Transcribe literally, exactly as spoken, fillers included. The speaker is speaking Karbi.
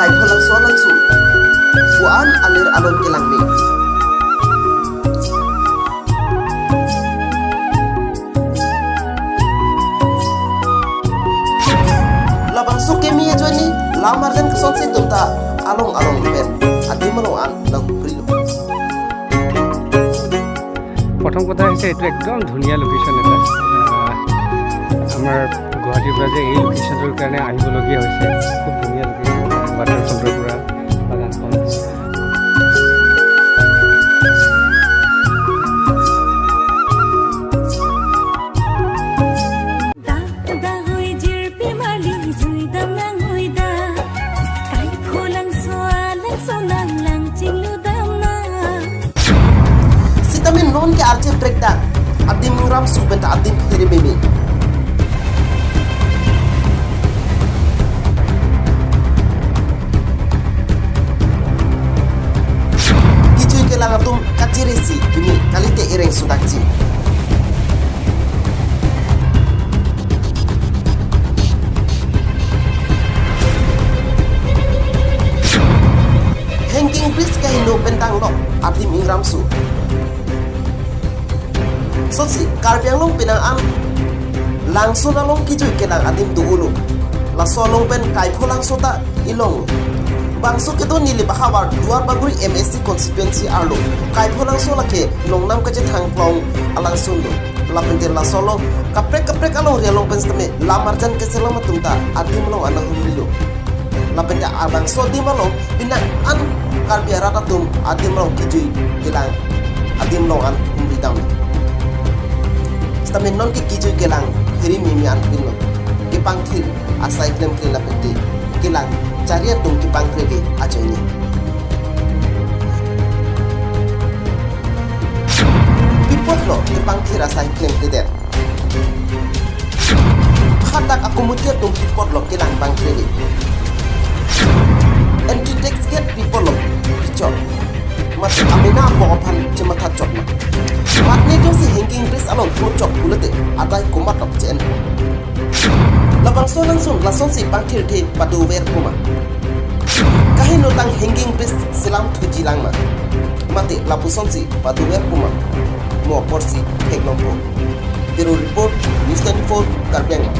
Kaipholangso alangsun ko-an alir alon kelang me? Labangso keme ajoine lam arjan kesonsi atum ta along along pen adim along an nanghuprilo. প্ৰথম কথা হৈছে, এইটো একদম ধুনীয়া লোকেশ্যন এটা। আহ, আমাৰ গুৱাহাটীৰ পৰা যে এই লোকেশ্যনটোৰ কাৰণে আহিবলগীয়া হৈছে, খুব ধুনীয়া লোকেশ্যন, ৱাটাৰফ্ৰণ্টৰ পৰা বাগানখন। Da da hui jirpi mali jui dam nang hui da. Kaipholangso alangso nang lang chinglu dam na. Sitame non ke arje break dang adim Ingramso pen ta adim Hirimimi. Kejui kelang atum kachere si pini kalite ireng sudakji. Hanging bridge kaheno pen tanglo adim Ingramso. Sotsi Karbi Anglong penang an langsun along kejui kelang adim do-olo. Laso along pen Kaipholangso ta ilong. Bangso kedo neli bahavar Duar Bagori M A C constituency arlo Kaipholangso lake longnam kachethang plong alangsun do. Lapen te laso along kaprek kaprek alongri along pen sitame lam arjan keselam atum ta adim along an nanghumrilo. Lapen te labangso adim along penang an Karbi arat atum adim along kejui kelang adim along an humri dam. Sitame non ke kejui kelang Hirimimi an pinlo kepangthir asai klemkle lapen te kelang chari atum kepangkre ke ajoine. Pi apotlo kepangthir asai klemkledet? Hadak akomuti atum pi apotlo kelang pangkre? Entry tax gate pi apotlo pichot? Mate amena apok aphan chematha chot ma? Mat ne jongsi hanging bridge along puchot pulote adai komat lok chen? Labangso alangsun lasonsi pangthirthe padover puma? Kaheno tang hanging bridge selam thuji lang ma? Mate lapusonsi padover puma? Mo apotsi theklongpo. Bureau Report, News twenty-four, Karbi Anglong.